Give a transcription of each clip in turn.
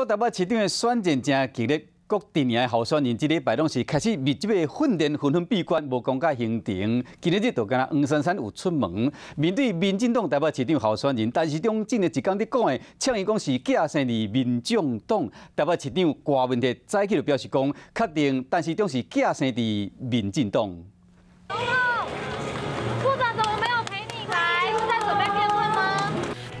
台北市長的選戰誠激烈，各陣營的候選人這禮拜攏是開始密集的訓練，紛紛閉關，無公開行程。今仔日就敢若黃珊珊有出門，面對民進黨台北市長候選人陳時中前一工佇講的，嗆伊講是寄生佇民眾黨。台北市長柯文哲早起就表示講，確定陳時中是寄生佇民進黨。總統，部長怎麼沒有陪你來？是在準備辯論嗎？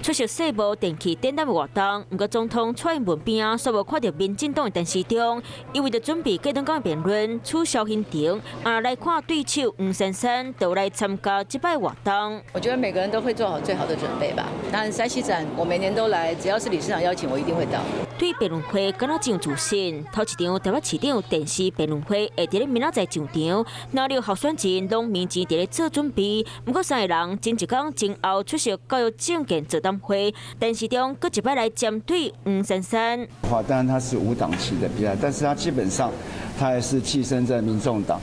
出席世貿電器展覽活動，毋過總統蔡英文邊仔，煞無看著民進黨的陳時中，伊為著準備隔頓工的辯論，取消行程，啊來看對手黃珊珊，就來參加這擺活動。我覺得每個人都會做好最好的準備吧。當然，3C 展我每年都來，只要是理事長邀請，我一定會到。對辯論會敢若真有自信。頭一場台北市長電視辯論會會佇咧明仔載上場，若兩候選人攏面前佇咧做準備。毋過三個人前一工前後出席教育政見座談會，陳時中閣一擺來針對黃珊珊。話當然他是無黨籍的比賽，但是他基本上他還是寄生在民眾黨。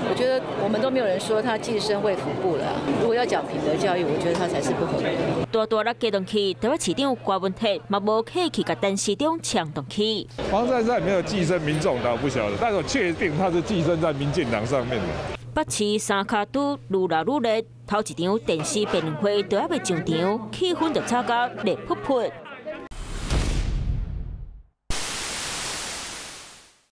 我覺得我們都沒有人說他寄生衛福部了。如果要講品德教育，我覺得他才是不合格的。大大力加動去，台北市長柯文哲嘛無客氣，共陳時中嗆轉去。黃珊珊沒有寄生民眾黨，不曉得，但是我確定他是寄生在民進黨上面的。北市三跤拄愈來愈熱，頭一場電視辯論會都猶未上場，氣氛就炒甲熱噗噗。